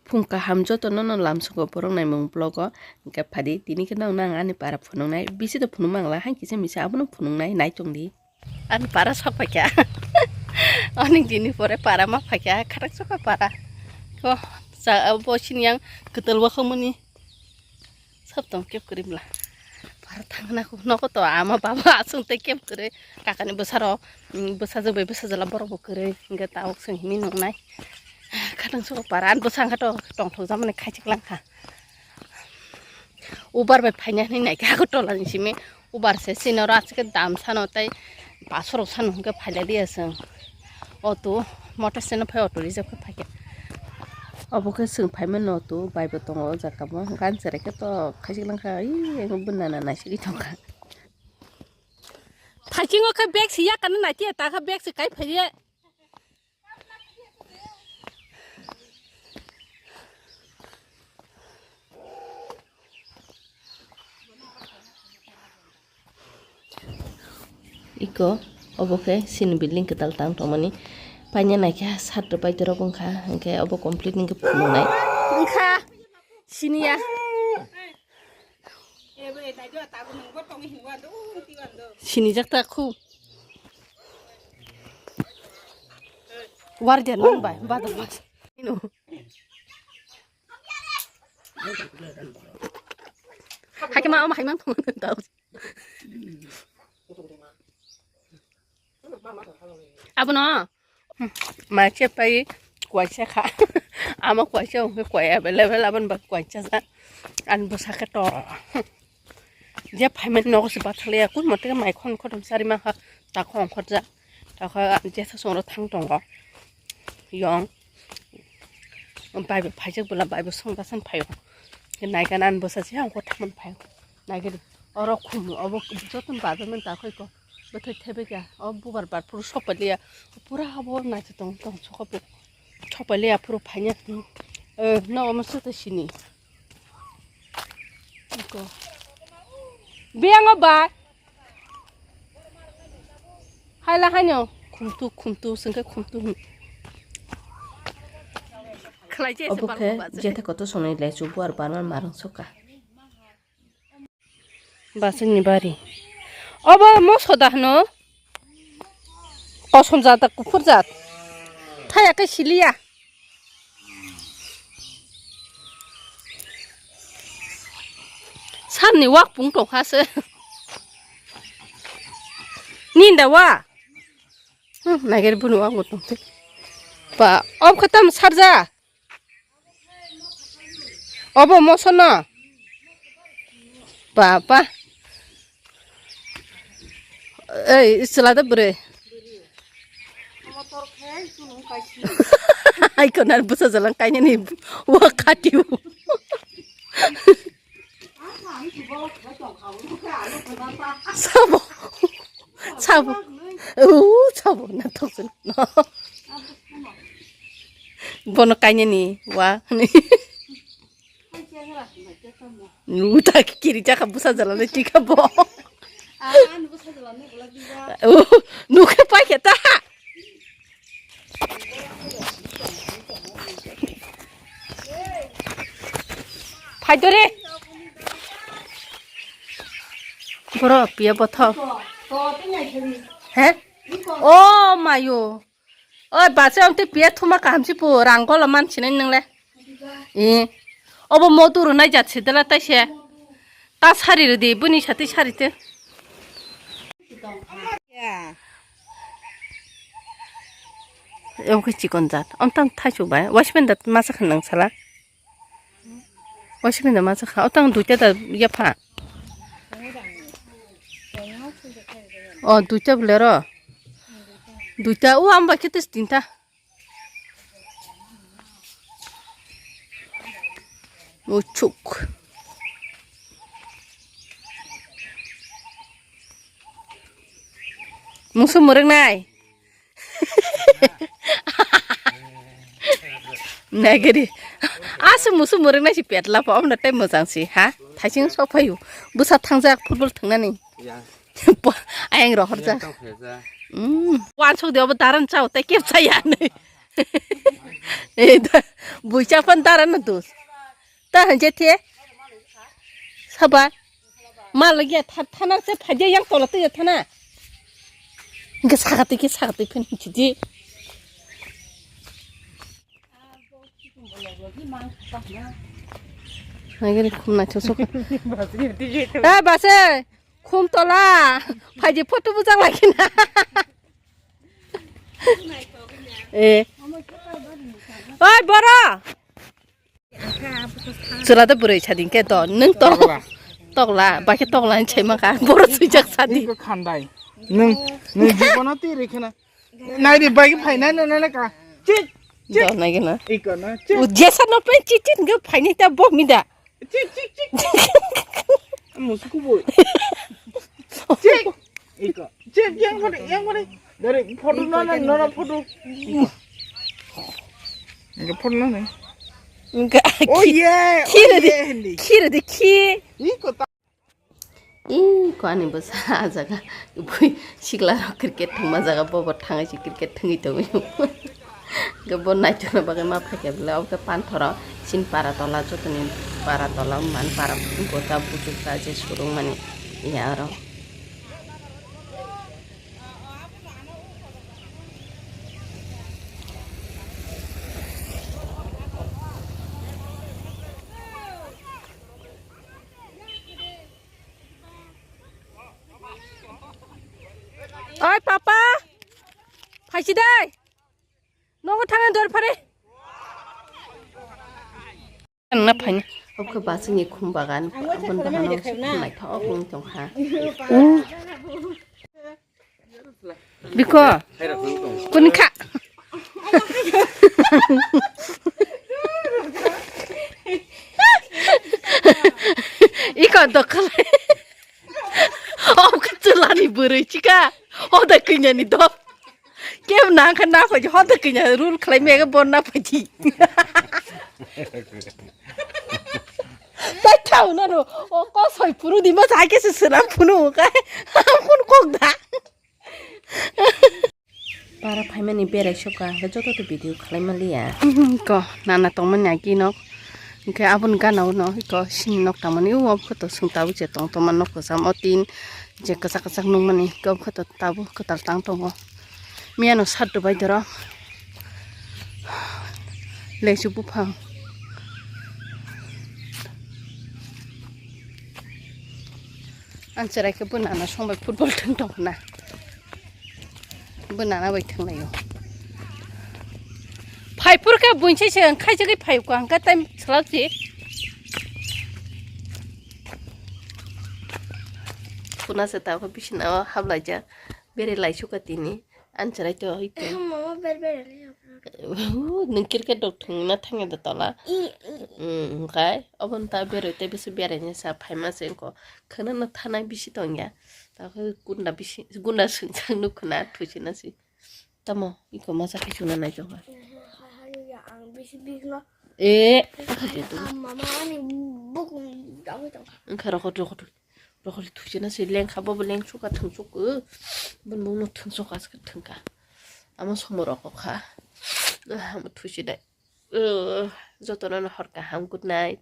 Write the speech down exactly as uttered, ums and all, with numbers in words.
Phung kaham joto no no lamsongo borok naimung vlog o. Hwnkhe phadi tini khe nang nang ani para phunuknai. Bisi to phunuk mangla, hai kisa misa abono phunuknai, nai tongdi. Ani para sok phaikha. Ani dini pore para ma phaikha, kharak soka para. Ko sa bo sini yang ketel wa khomoni. Sab tong kep kwrwi bla. Para thangna khu nogo to ama baba aswng tei kep kwrwi. Kakani bwsarok, mm, bwsajwk bai bwsajwla borok bo kwrwi. Hwnkhe tabuk chwng himwi nuknai. Khatang suk para, ani bwsa wngkha to tongthok jamani khaichik langkha. Ubar bai phaina hinwi naikhe Agartala ni simi. Ubar se chini oro aswk khe dam sano tei pasorok sano hwnkhe phailai liya chwng. Auto, motor stand o phai auto reserve khe phaikha. Obo khe chwng phaimani auto, bike bo tongo o jaga o. Gari cherai khe to khaichik langkha, ee, abo nana naisigwi tongkha. Thaiching o khe bag si yakana nai tiya, ta khe bag si kai phaiye. Iko, obo khe chini building kwtal tang tongmani. Paina naikhe sat rwbai dorok wngkha, hwnkhe obo complete hwnkhe phunuknai. Wngkha, siniya. Sinijak ta khu. Warden nang bai, badal badal. Hakhe ma, ma, hakhe ma, tong tong. Abono. Mai chepai kwaisa kha. Ama kwaisa hwnkhe kwai available, aboni bagwi kwaisa ja. Ani bwsa khe to. Je phaimani nogo se bathaliya, kun mote mai khon khotom sari mankha, ta khon khot ja. Ta kha ani jesa songro thang tongo. Yong. Bai bo phaijak bwla, bai bo song dasan phaio. Naikan ani bwsa se hangko thaman phaio. Naigari. Oro khum, obo joton bajarmani ta khoi ko. Bwthai thebeka, o bubar bar phuru sokpaliya, pura abo naithotok tong sokpaliya phuru phaina, eh, no omo sota sini. Iko. Biyango ba. Haila haino khumtu, khumtu, sengke khumtu hin. Khlai je obo khe jete koto songnai lechu buar barman marang soka. Basingni bari. Obo moso da hwno? Kosom jat da kuphur jat. Thaya khe siliya. Sanni wak pung tongkha se. Ninda wa. Hmm, nagir bunu wak bo tongte. Ba, om khatam sarja. Obo moso no? Baba. Ei, chwla da bwrwi. Ai, konar bwsa jalang kainani wa khati. Sabo. Sabo. U, sabo na thoksin. Bono kainani wa. Nuta kiri jaka busa jalane tika bo. U, nukhe paikhe ta. Phaidore. Boro piya bothok. He? O mayo. Oi, bacha ang tei piya thuma kaham si pu, rang gola man sinai nang le. E. Obo modu rwnai jat si dala tai se. Ta sari rwdi, bwni sati sari te. Obo khe chikon jat. Amtang thaichuk bai. Waismenda masa khan nang sala. Waismenda masa kha. Otang duita da yapha. O duita bolero. Duita o amba khe tis tinta. Uchuk. Musu muruk nai. Nagari. Asu musu muruk nai si petla pa omna tai mojang si ha. Thaising sok phayu. Bwsa thangjak football thangnani. Ayang rohor ja. Wansok de obo daran chao tai kep chaya nai. Eh, da, buicha phan dara na dus. Ta hanje the. Saba. Ma lagi tha-, thana se phaje yang tola tu thana. Ke sakati ke sakati phen chidi. Nagini khum naithok sok. Eh, base. Khum tola. Phaji photo bujak lagi na. Eh. Oi, boro. Chwla de bwrwi sading khe to, nwng to. Tokla. Tokla, ba khe tokla ni chai maka. Boro swijak sadi. Iko khandai. Nwng, nwng jibono twi rikhe na. Nai di bai phai na na na ka. Chik. Do nai gana. Iko na. Chik. U jesa no pen chit chit nge phai ni ta bo mi da. Chik, chik, chik, chik. Musuku boy. Chik. Iko. Chik, yang photo, yang photo. Dari photo no, no, no, no, photo. Iko photo no, no. Enggak. Oh, yeah. Kira di. Kira di ki. Iko ta. Iko ani bwsa ah jaga bui sikla rok cricket thwngma jaga bobo thangwi se cricket thwngwi tongwi. Hwnkhe bo naichukna bagwi ma phaikha bwle obo khe panthoro chini para tola jotoni para tola mani para gota buchuk ta je surungmani ya oro. Oi papa, phaisi dai. Nogo thangna dor phare. Nang na phaina. Obkhe basingni khum bagan, aboni bagano khum naithok wng tongkha. Biko, kuni kha. Iko dokhalai. Obkhe chwlani bwrwi chika. Oda kwinyani dok. Kem nang kha na phaji, hoda kanya rule khlai mega bon na phaji. Tai thau na ro, o ko soi puru di ma sai ke se selam phunu kai. Phun kok da. Para phaimani berai soka, hwnkhe joto to video khlai maliya. Ko nana tongmani agi nok. Hwnkhe aboni gana uno iko sini nok tangmani, o obkhe to sung tabuk je tong tongma nok kwcham o tin. Je kwchak kwchak nukmani khe obkhe to tabuk kwtal tang tongo. Miyano sat rwbai doro. Lesu buphang. Ang cherai khe bo nana song bai football thwng tong khna. Bo nana bai thwng laio. Phai phur khe buinsai se ang khaijagwi phai ko ang khe time swlak si. Khuna se tabuk bisina o haplaijak. Bere laisukha tini. Ani chwrai to hoi to. Mama ber ber le. Nwng cricket rok thwngna thangya da tola. I, i. Hwnkhe oboni ta beroi tei bisi beraina sa phaima se wngkha. Khwnano thanai bisi tongya. Takhe gunda bisi, gunda swngchang nukhuna thuchina si. Tamo iko masa khe chuna nai tongkha. Ang bisi bigno. Eh. Mama ani bukung dagwi tongkha. Wngkha rokot rokot. Rokot thuchina si lengkha bobo lengsukha thwngsuk. Bun bungno thwngsuk askhe thwngkha. Amo somo rokokha. Amo thuchinai. Jotono hor kaham, good night.